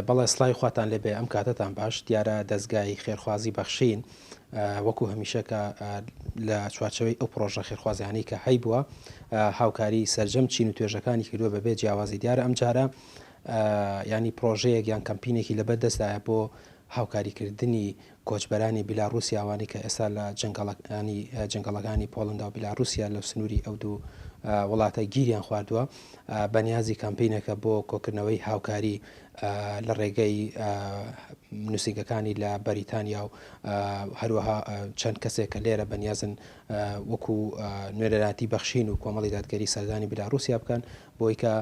بەڵێ سڵاوی خواتان لێبێ ئەم کاتەتان باش دیارە دەزگای خێرخوازی بەخشین وەکو هەمیشە کە لە چوارچەوەی ئەو پرۆژە خێرخوازیانەی کە هەیبووە هاوکاری سەرجەم چین و توێژەکانی کردووە بەبێ جیاوازی دیارە ئەم جارە ینی پرۆژەیەک یان کەمپینێکی لەبەر دەستدایە بۆ هاوکاریکردنی کۆچبەرانی بیلاڕووسیا ئەوانەی کە ئێستا لە جەنگەڵەکانی جەنگەڵەکانی پۆڵندا و بیلاڕووسیا لە سنووری ئەو دوو وڵاتە گیریان خواردووە بەنیازی کامپینەکە بۆ کۆکردنەوەی هاوکاری لە ڕێگەی نووسینگەکانی لە بەریتانیا و هەروەها چەند کەسێک کە لێرە بەنیازن وەکو نوێنەرایەتی بەخشین و کۆمەڵی دادگەری سەردانی بیلاڕووسیا بکەن بۆی کە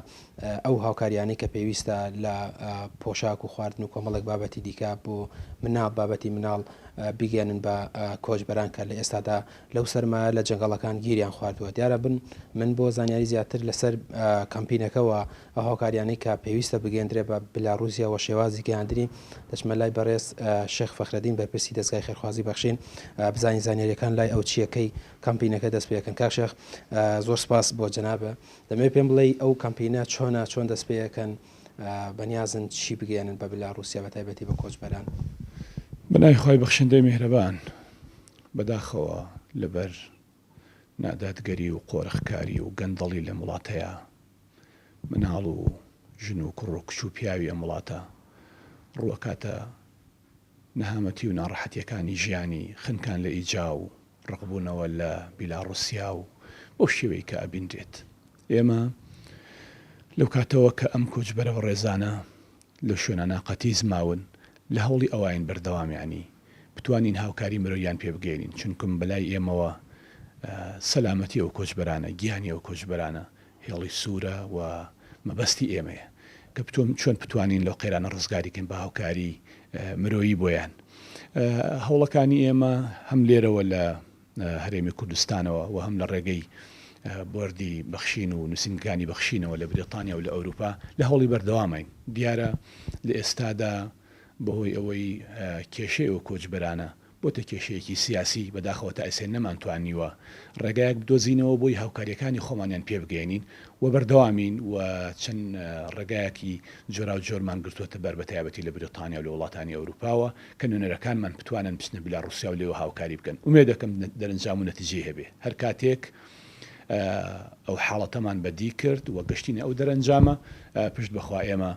ئەو هاوکاریانەی کە پێویستە لە پۆشاک و خواردن و کۆمەڵێک بابەتی دیکە بۆ مناڵ بابەتی مناڵ بیگەیەنن بە کۆچبەران کە لە ئێستادا لەو سەرمایە لە جەنگەڵەکان گیریان خواردووە دیارە بن من بۆ زانیاری زیاتر لەسەر کەمپینەکەوە ئەو هاوکاریانەی کە پێویستە بگەندرێ بە بلاڕوسیا وە شێوازی گەیاندنی دەچمە لای بەڕێز شێخ فەخرەدین بەرپرسی دەزگای خێرخوازی بەخشین بزانین زانیاریەکان لای ئەو چییە کەی کەمپینەکە دەست پێکەن کاک شێخ زۆر سپاس بۆ جەنابە دەمەوێت پێم بڵێی ئەو کەمپینە چۆنە چۆن دەست پێکەن بەنیازن چی بگەیەنن بە بلاڕوسیا بە تایبەتی بە کۆچبەران؟ بە ناوی خوای بەخشندەی میهرەبان بەداخەوە لەبەر نادادگەری و قۆرخکاری و گەندەڵی لەم وڵاتەیا مناڵ و ژن و کوڕ و کچ و پیاوی ئەم وڵاتە ڕووئەکاتە نەهامەتی و ناڕەحەتیەکانی ژیانی خنکان لە ئیجا و ڕقبوونەوە لە بیلاڕوسیا و بەو شێوەی کە ئەبینرێت. ئێمە لەو کاتەوە کە ئەم کۆچبەرە بەڕێزانە لەو شوێنانە قەتیس ماون لە هەوڵی ئەواین بەردەوام یانی بتوانین هاوکاری مرۆییان پێ بگەیەنین چونکم بەلای ئێمەوە سەلامەتی ئەو کۆچبەرانە گیانی ئەو کۆچبەرانە هێڵی سوورە و مەبەستی ئێمەیە کە چۆن بتوانین لەو قەیرانە ڕزگاری کەین بە هاوکاری مرۆیی بۆیان. هەوڵەکانی ئێمە هەم لێرەوە لە هەرێمی کوردستانەوە و هەم لە ڕێگەی بۆردی بەخشین و نووسینگەکانی بەخشینەوە لە بریتانیا و لە ئەوروپا لە هەوڵی بەردەوامین. دیارە لە ئێستادا بەهۆی ئەوەی کێشەی ئەو کۆچبەرانە بۆتە کێشەیەکی سیاسی، بەداخەوە تا ئێستا نەمانتوانیوە ڕێگایەک بدۆزینەوە بۆی هاوکارییەکانی خۆمانیان پێ بگەیەنین و بەردەوامین و چەند ڕێگایەکی جۆراوجۆرمان گرتووەتە بەر بەتایبەتی لە بریتانیا و لە وڵاتانی ئەوروپاوە کە نوێنەرەکانمان بتوانن بچنە بیلاڕوسیا و لێوە هاوکاری بکەن ئومێدەکەم دەرەنجام و نەتیجەی هەبێ هەر کاتێک ئەو حاڵەتەمان بەدی کرد و گەشتینە ئەو دەرەنجامە، پشت بەخوا ئێمە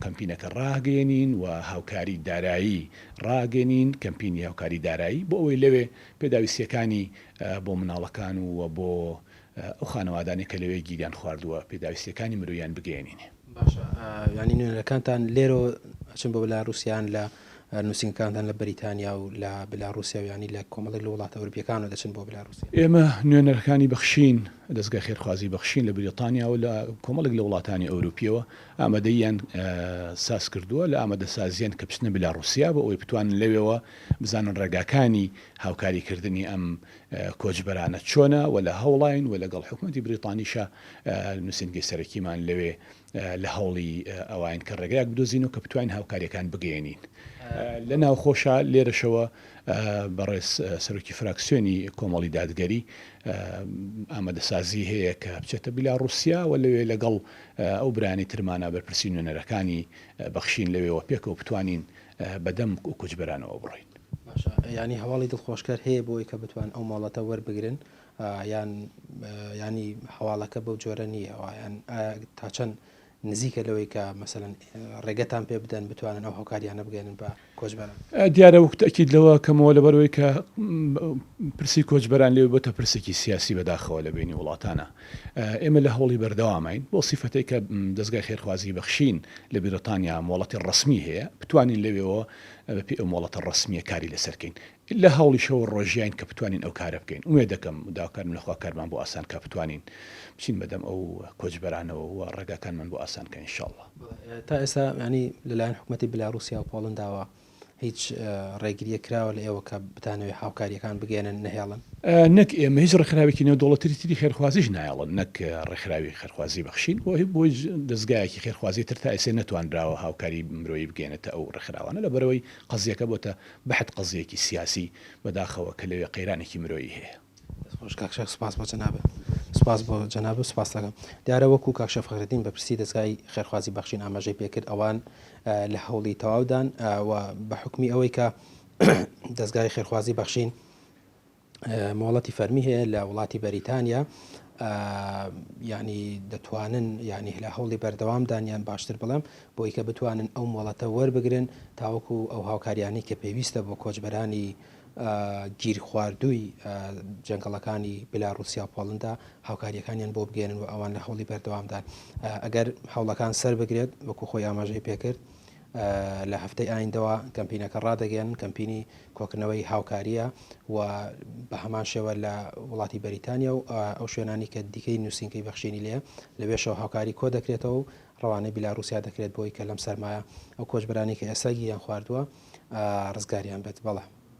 کەمپینەکە ڕاگەیەنین و هاوکاری دارایی ڕاگەنین، کەمپینی هاوکاری دارایی بۆ ئەوەی لەوێ پێداویستییەکانی بۆ مناڵەکان و بۆ ئەو خانەوادانەی کە لەوێ گیریان خواردووە پێداویستییەکانی مرۆییان بگەیەنین. باشە یانی نوێنەرەکانتان لێرەوە ئەچن بۆ بلاروسیا یان لە نووسینگەکانتان لە بەریتانیا و لە بلاروسیا و یانی لە کۆمەڵێک لە وڵاتە ئەوروپییەکانەوە دەچن بۆ بلاروسیا؟ ئێمە نوێنەرەکانی بەخشین، دەزگای خێرخوازی بەخشین لە بریتانیا و لە کۆمەڵێک لە وڵاتانی ئەوروپییەوە ئامادەییان ساز کردووە، لە ئامادەسازییان کە بچنە بلاروسیا بۆ ئەوەی بتوانن لەوێوە بزانن ڕێگاکانی هاوکاریکردنی ئەم کۆچبەرانە چۆنە و لە هەوڵاین و لەگەڵ حکومەتی بریتانیشا نووسینگەی سەرەکیمان لەوێ لە هەوڵی ئەواین کە ڕێگایەک بدۆزینەوە کە بتوانین هاوکاریەکان بگەیەنین لە ناوخۆشا لێرەشەوە بەڕێز سەرۆکی فراکسیۆنی کۆمەڵی دادگەری ئامادەسازی هەیە کە بچێتە بیلاڕوسیا و لەوێ لەگەڵ ئەو برانی ترمانە بەرپرسی نوێنەرەکانی بەخشین لەوێوە پێکەوە بتوانین بەدەم کوچبەرانەوە بڕۆین. باشە یانی هەواڵی دڵخۆشکەر هەیە بۆی کە بتوان ئەو مۆڵەتە وەربگرن یان یانی هەواڵەکە بەو جۆرە نییە یان ئایا تا چەند نزیکە لەوەی کە مەسەلەن ڕێگەتان پێ بدەن بتوانن ئەو هاوکاریانە بگەێنن بە کۆچبەران؟ دیارە وەک تەئکید لەوە کەمەوە لەبەرئەوەی کە پرسی کۆچبەران لێوە بۆتە پرسێکی سیاسی بەداخەوە لە بەینی وڵاتانا ئێمە لە هەوڵی بەردەوامین بۆ سیفەتەی کە دەزگای خێرخوازی بەخشین لە بریتانیا مۆڵەتی ڕەسمی هەیە بتوانین لەوێوە بەپێی ئەو مۆڵەتە ڕەسمیە کاری لەسەر کەین لە هەوڵی شەو و ڕۆژیاین کە بتوانین ئەو کارە بکەین ئومێد دەکەم و داواکارم لە خوا کارمان بۆ ئاسان کا بتوانین بچین بەدەم ئەو کۆچبەرانەوە و ڕێگاکانمان بۆ ئاسان کە ان شاء اللە. تا ئێستا یانی لەلایەن حکومەتی بلاروسیا و پۆڵنداوە هیچ ڕێگرییەک کراوە لە ئێوە کە بتانەوێت هاوکارییەکان بگەیەنن نەهێڵن؟ نەک ئێمە هیچ ڕێکخراوێکی نێودەوڵەتی تری خێرخوازیش نایەڵن نەک ڕێکخراوی خێرخوازی بەخشین و بۆ هیچ دەزگایەکی خێرخوازی تر تا ئێستا نەتوانراوە هاوکاری مرۆیی بگەیەنێتە ئەو ڕێکخراوانە لەبەرئەوەی قەزیەکە بۆتە بەحد قەزیەکی سیاسی بەداخەوە کە لەوێ قەیرانێکی مرۆیی هەیە. دەست خۆش کاک شێخ سوپاس بۆ جەنابت. سوپاس بۆ جەنابت سوپاست دەکەم. دیارە وەکو کاک شێخ فەخرەدین بەرپرسی دەزگای خێرخوازی بەخشین ئاماژەی پێکرد ئەوان لە هەوڵی تەواودان و بە حوکمی ئەوەی کە دەزگای خێرخوازی بەخشین مۆڵەتی فەرمی هەیە لە وڵاتی بەریتانیا یعنی دەتوانن یعنی لە هەوڵی بەردەوامدان یان باشتر بڵێم بۆی کە بتوانن ئەو مۆڵەتە وەربگرن تاوەکو ئەو هاوکاریانی کە پێویستە بۆ کۆچبەرانی گیرخواردووی جەنگەڵەکانی بلاڕوسیا و پۆڵندا هاوکارییەکانیان بۆ بگەیەنن و ئەوان لە هەوڵی بەردەوامدان. ئەگەر هەوڵەکان سەربگرێت، وەکو خۆی ئاماژەی پێکرد، لە هەفتەی ئایندەوە کەمپینەکە ڕادەگەیەنن، کەمپینی کۆکردنەوەی هاوکارییە و بە هەمان شێوە لە وڵاتی بەریتانیا و ئەو شوێنانی کە دیکەی نووسینگەی بەخشینی لێیە، لەوێشەوە هاوکاری کۆدەکرێتەوە و ڕەوانەی بیلاڕوسیا دەکرێت بۆی کە لەم سەرمایە ئەو کۆچبەرانەی کە ئێستا گیریان خواردووە ڕزگاریان بێت. بەڵێ.